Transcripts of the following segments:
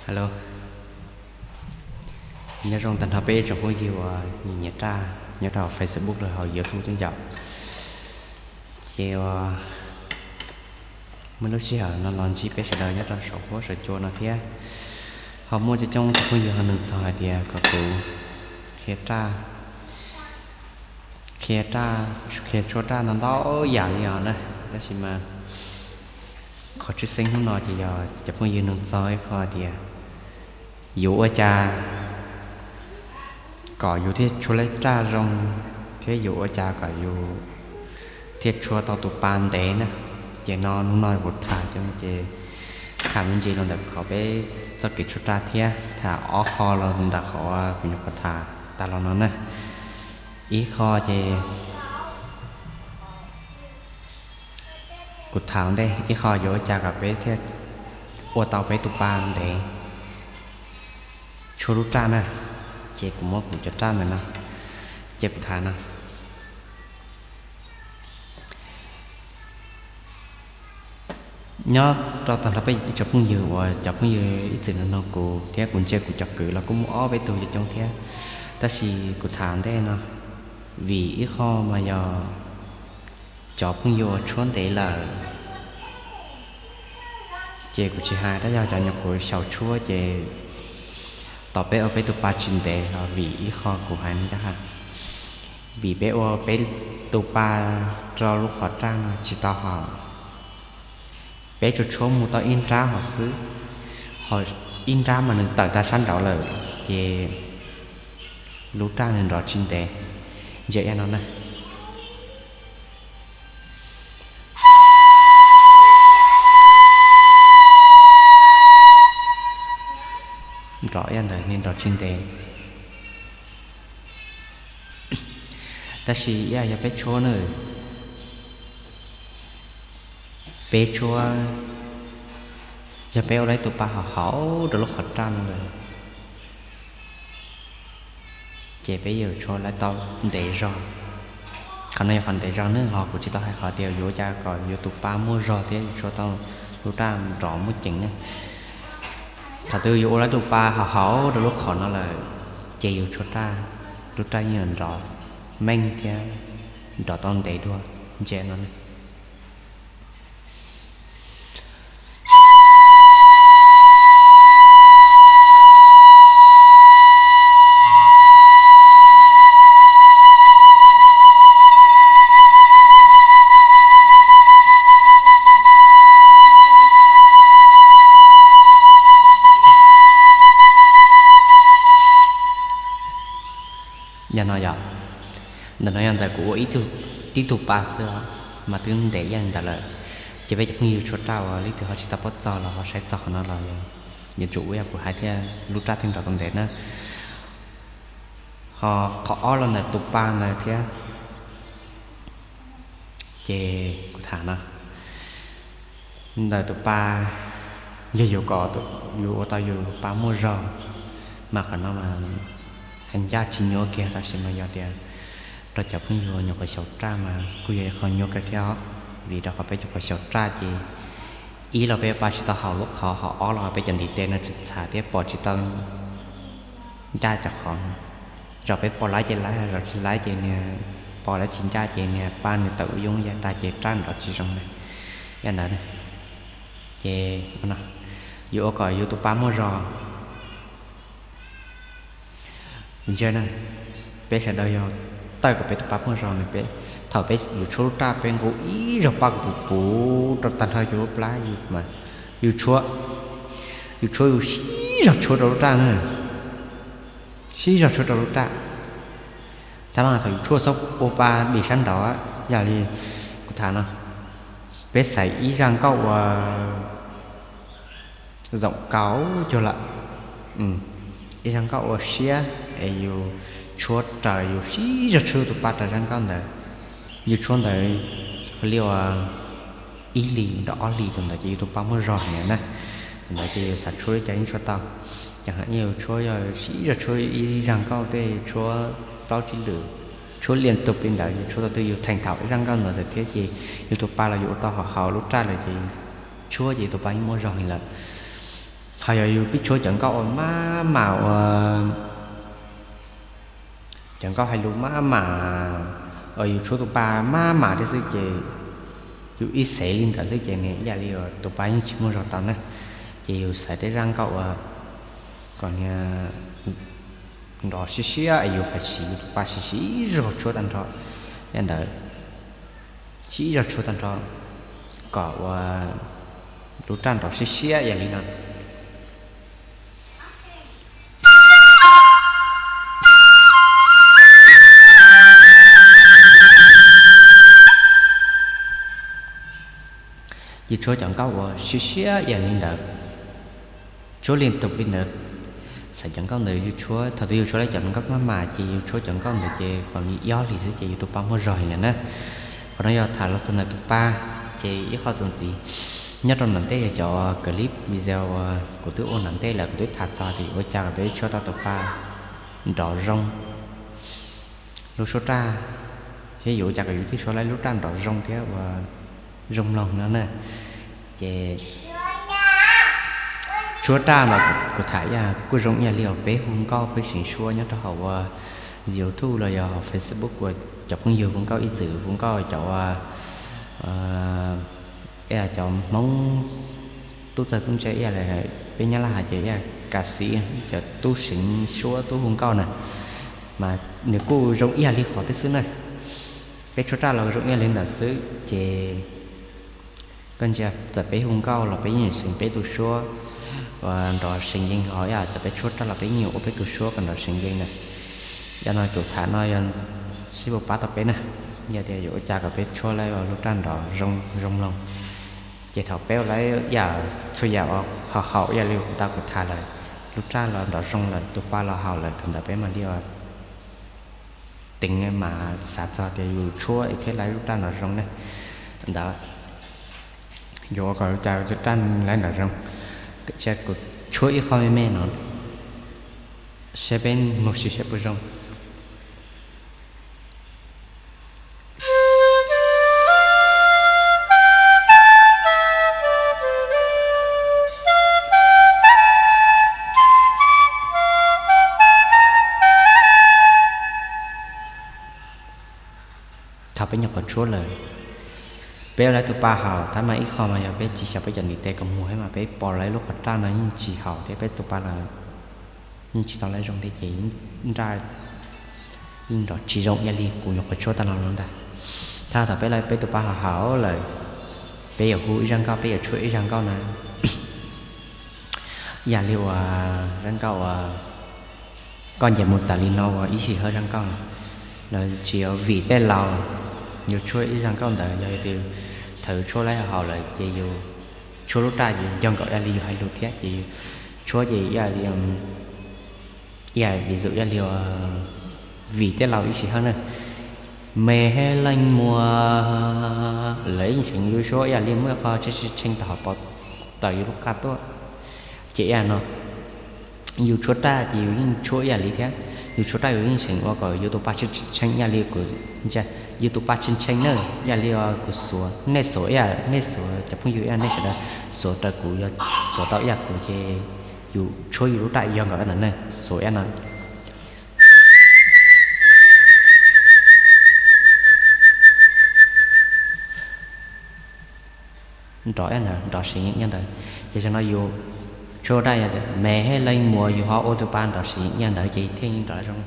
Hello, nyob zoo tag nrho peb tsoom phooj ywg uas nyiam nyiam raj nyob rau Facebook los hauv YouTube teb yom. Ces muaj lub sij hawm no los ntsib peb sawv daws nyob rau saum huab saum cua no thiab, ho muaj coob coob tsoom phooj ywg ho nug txog hais tias kom kuv qhia raj, qhia raj, qhia tshuab raj no ntau yam li os na. Tab sis mas qhov tshwj xeeb hnub no ces yog cov phooj ywg nug txog ib qho tias yuav ua cas kom yus thiaj tshuab lub raj zoo, thiab yuav ua cas kom yus thiaj tshuab tau tus pa ntev na. Ces no hnub no kuv tham cov no ces tham me ntsis los ntawm qhov peb txoj kev tshuab raj thiab tham ob qho los ntawm qhov kuv nyuam qhuav tham tas los no na. Ib qho ces kuv tham ua ntej, ib qho yuav ua cas kom peb thiaj ua tau peb tus pa ntev tshuab lub raj na. Ces kuv muab kuv cov raj ntawm no, ces kuv tham no. Nyob rau tag nrho peb ib tsoom phooj ywg uas cov phooj ywg ib txwm nug nug kuv thiab kuv ntsia kuv cov kwv los kuj muaj ob peb tug coob coob thiab. Tab sis kuv tham ua ntej no, vim ib qho mas yog cov phooj ywg uas tshuab ntev lawm, ces kuv tsis hais, tab yog cov nyuam qhuav xyaum tshuab ces tos peb ua peb tus pa tsis ntev los vim ib qho kuv hais no ncaj qha, vim peb ua peb tus pa rau lub qhov raj no tsis tau haum. Peb tsuas tshuab mus tau ib nrab hauv xwb, ho ib nrab mas nws tawm tag sab nraud lawm, ces lub raj nws nrov tsis ntev. Ntsia ib no na. Nrov ib ntawd nws nrov tsis ntev. Tab sis ib yam yog peb tshuab na, peb tshuab, yog peb ua lawv tus pa haum haum rau lub qhov raj no lawm, ces peb yuav tshuab lawv tau ntev zog. Qhov no yog qhov ntev zog ne, ho kuv tsis tau hais qhov tias yuav ua cas kom yuav tus pa muaj zog thiab yuav tshuab tau lub raj nrov muaj ceem ne. Thaum twg yuav ua lawv tus pa haum haum rau lub qhov no lawm, ces yuav tshuab raj, lub raj yeej yuav nrov meej thiab nrov tau ntev dua. Ntsia no ne. Yog no yog, ntawm no yog ntawm kuv ua tib tug pa xwb os, mas twb ntev ib yam ntawd lawm. Ces peb cov phooj ywg tshuab raj uas leej twg ho tsis tau paub txog los ho saib txog qhov no los yuav tsum ua yam kuv hais thiaj lub raj thiaj nrov tau ntev na. Ho qhov ob los ntawm tus pa ntawd thiab, ces kuv tham no, ntawm tus pa, yog yus kom yus ua tau yus pa muaj zog, mas qhov no mas hais ncaj tsis nyuaj kiag, tab sis mas yog tias rau cov phooj ywg nyuam qhuav xyaum raj mas kuj yog ib qho nyuaj kawg thiab os, vim rau qhov peb nyuam qhuav xyaum raj ces ib los peb pa tsis tau haum lub qhov, ho ob los peb cov ntiv tes no tsis txhav thiab pom tsis tau ncaj cov qhov no. Zos peb pom laib ces laib, zos tsis laib ces niag pom laib tsis ncaj ces niag pa nws tawm ua yoov ya tas ces raj nrov tsis zoo na. Yam ntawd na, ces yus ua kom yus tus pa muaj zog. Kuv ntsia na, peb sawv daws yog tawm kom peb tus pa muaj zog na, peb, thaum peb yuav tshuab lub raj peb nqus ib zaug paj kom puv puv rau tag nrho yus lub plab, yus mas, yus tshuab, yus tshuab yus sib zog tshuab rau lub raj na, sib zog tshuab rau lub raj. Tab mas thaum yus tshuab txhob ua pa dim sab nraud, yam li kuv tham no, peb xaiv ib zaj nkauj ua zoom kaus cuag lawm, ib zaj nkauj ua siab es yus tshuab raws, yus sib zog tshuab tus pa raws zaj nkauj ntawd. Yus tshuab ntawd qhov li uas ib hlis nrog ob hlis tus ntawd ces yus tus pa muaj zog heev na. Tus ntawd ces yus xav tshuab li cas yeej tshuab tau. Ces yus tshuab yog sib zog tshuab ib zaj nkauj tej, tshuab plaub tsib lwm, tshuab liam tus li ntawd, yus tshuab tau twg yus theem thaum ib zaj nkauj ntawd thiab ces yus tus pa los yus ua tau haum haum lub raj lawm ces tshuab ces yus tus pa yeej muaj zog heev lawm. Ho yog yus pib tshuab cov nkauj uas maj mam ua, cov nkauj hais lus maj mam, yus tshuab tus pa maj mam thiab xwb ces yus ib xev li ntawd xwb ces nws ib yam li tus pa yeej tsis muaj zog tau na. Ces yus xaiv tej zaj nkauj uas kom nrov siab siab es yus fais siv yus tus pa siv siv ib zaug tshuab tag nrho, yam ntawd, siv ib zaug tshuab tag nrho kom ua lub raj nrov siab siab yam li no. Yus tshuab cov nkauj uas siab siab yam li ntawd, tshuab li tus li ntawd. Xaiv cov nkauj ntawd yus tshuab, thaum twg yus tshuab lawv cov nkauj maj mam ces yus tshuab cov nkauj ntawd ces kom li ob hlis xwb ces yus tus pa muaj zog heev lawm na. Qhov no yog tham los txog ntawm tus pa. Ces ib qho txuas ntxiv, nyob rau nram ntej yog cov clip video uas kuv twb ua nram ntej lawm kuv twb tham txog tias ua cas kom peb tshuab tau tus pa nrov zoo lub suab raj, thiab yuav ua cas kom yus thiaj tshuab lawv lub raj nrov zoo thiab ua zoo mloog no na. Ces tshuab raj los kuv tham ib yam kuj zoo ib yam li uas peb hu nkauj peb seev suab nyob rau hauv ua YouTube los yog hauv Facebook uas cov phooj ywg hu nkauj ib txwm hu nkauj cov ua cov Hmoob tub txawg tub ntse ib yam li peb Nyab Laj hais ces ib yam kas xib cov tub seev suab tub hu nkauj na, mas nws kuj zoo ib yam li qhov twg xwb na. Peb tshuab raj los zoo ib yam li ntawd xwb ces koj ntsia txawm peb hu nkauj los peb yeej yuav seev peb tus suab uas nrov seev yees ho ib yam txawm peb tshuab raj los peb yeej yuav ua peb tus suab kom nrov seev yees na. Yam no kuv tham no yog sib puas pab tau peb na, yog tias yuav ua cas kom peb tshuab lawv lub raj nrov zoo zoo mloog. Ces thaum peb ua lawv ib yam txhua yam uas haum haum ib yam li kuv tau kuv tham lawm, lub raj los nrov zoo lawm tus pa los haum lawm thaum ntawd peb mam li ua teev mam xav txog tias yus tshuab thiab lawv lub raj nrov zoo ne. Ntawd yuav ua kom ua cas raj lawv nrov zoo. Cia kuv tshuab ib qho me me no seb peb mloog sis seb puas zoo. Thaum peb nyuam qhuav tshuab lawm, peb ua lawv tus pa haum tab mas ib qho mas yog peb tsis xyaum peb cov ntiv tes kom muag thiab mas peb pom lawv lub qhov raj no yeej tsis haum thiab peb tus pa los yeej tsis tau lawv zoo thiab ces nraj yeej nrov tsis zoo ib yam li kuv nyuam qhuav tshuab tag los no ntag. Thaum peb lawv peb tus pa haum haum lawm, peb yuav hu ib zaj nkauj peb yuav tshuab ib zaj nkauj na. Ib yam li uas zaj nkauj uas koj ncaim mus tas li no uas ib sij hawm zaj nkauj no, los tsis yog vim tej laus, yus tshuab ib zaj nkauj ntawd yog tias thaum tshuab lawv haum lawm ces yus tshuab lub raj ces yog nkaus ib yam li yus hais lus thiab ces yus tshuab ces ib yam li ib yam vis zum ib yam li uas vim tej laus ib sij hawm na, me he leej muas, lawv yeej tseem yus suab ib yam li muaj qhov tshee tshee tshee tau hauv paus tawm yus lub qab tuaj. Ces ib yam no yus tshuab raj ces yus yeej tshuab ib yam li thiab, yus tshuab raj yus yeej tseem ua kom yus tus pa tshee tshee ib yam li kuv ntsia, yus tus pa tshee tshee na, ib yam li kuv xuav, nej xuav ib yam, nej xuav cov phooj ywg ib yam nej sawv daws xuav raws kuv, yog xuav tau ib yam kuv ces yus tshuab yus lub raj yog nkaus ib yam ntawd na, xuav ib yam no. Nrov ib yam ntawd, nrov seev yees ib yam ntawd. Ces zaum no yus tshuab raj yog tias me he leej muas yus ho ua tus pa nrov seev yees ib yam ntawd ces thiaj yeej nrov zoo.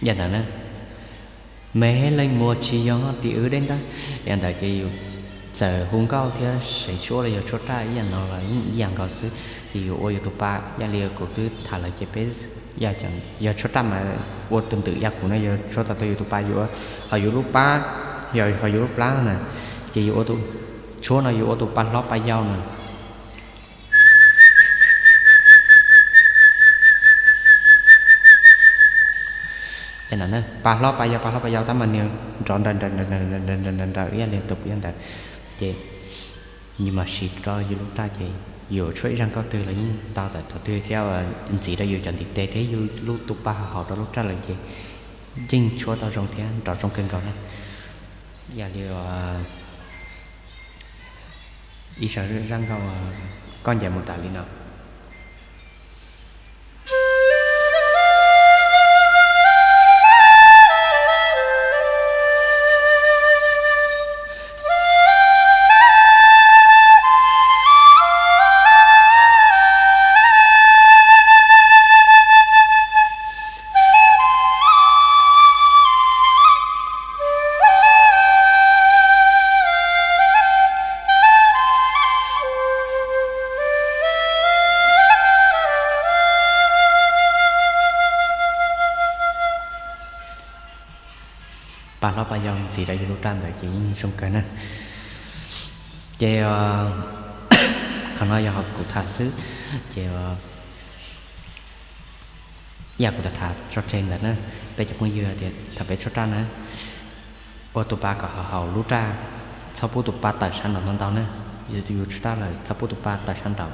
Yam ntawd na, me he leej muas tsis yog tim wb deb ntawd. Yam ntawd ces yus txawm hu nkauj thiab seev suab los yog tshuab raj ib yam no los yeej ib yam nkaus xwb. Ces yus ua yus tus pa ib yam li kuv twb tham lawm ces peb yog tshuab raj mas ua tus ntawm ib yam kuv no yog tshuab tau tau yus tus pa yus, ho yus lub pab, yog ho yus lub plab na, ces yus ua tus, tshuab no yus ua tus pa hlob pa yau na. Pa hlob pa yau, pa hlob pa yau tab mas nws nrov nrawm nrawm nrawm nrawm ib yam li tus ib yam ntawd. Ces yus mam siv rau yus lub raj ces Yus tshuab ib zaj nkauj twg los yeej tau tawm thaum twg thiab, ntxiv rau yus cov ntiv tes thiab yus lub tus pa haum rau lub raj lawm ces yeej tshuab tau zoo thiab nrov zoo kawg nkaus na. Yog li ib zaj nkauj koj ncaim mus tas li no. Pa hlob pa yau ntxiv rau yus lub raj ntawd ces yeej zoo kawg na. Ces qhov no yog kuv tham xwb, ces yam kuv tham tso tseg ntawd na, peb cov phooj ywg tias thaum peb tshuab raj na, ua tus pa kom haum lub raj, txhob pub tus pa tawm sab nraum ntau ntau na. Yus tshuab raj lawm txhob pub tus pa tawm sab nraum.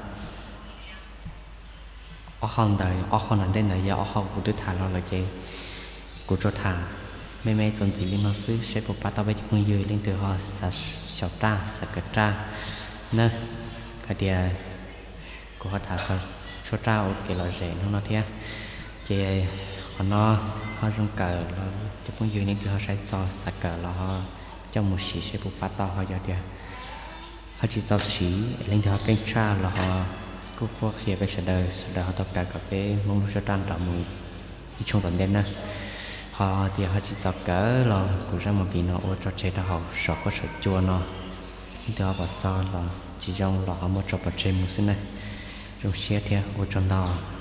Ob qho ntawd, ob qho nram ntej ntawd yog ob qho kuv twb tham los lawm ces kuv tsuas tham me me txuas ntxiv li no xwb seb puas pab tau peb cov phooj ywg leej twg ho xav xyaum raj xav kawm raj na. Hais tias kuv ho tham txog tshuab raj ua kev lom zem hnub no thiab, ces qhov no ho zoo kawm los cov phooj ywg leej twg ho saib txog xav kawm los ho coj mus siv seb puas pab tau. Ho yog tias ho tsis txaus siv es leej twg ho keej tshaj los ho kuj qhuab qhia peb sawv daws, sawv daws ho tau kawm kom peb Hmoob lub tshuab raj nrov mus ib tshooj tom ntej na. Ho tias ho tsis txaus kawm los kuv zaj movie no ua tso tseg rau hauv saum huab saum cua no, leej twg ho pom txog los tsis zoo los ho muab tso pov tseg mus xwb na. Zoo siab thiab ua tsaug ntau.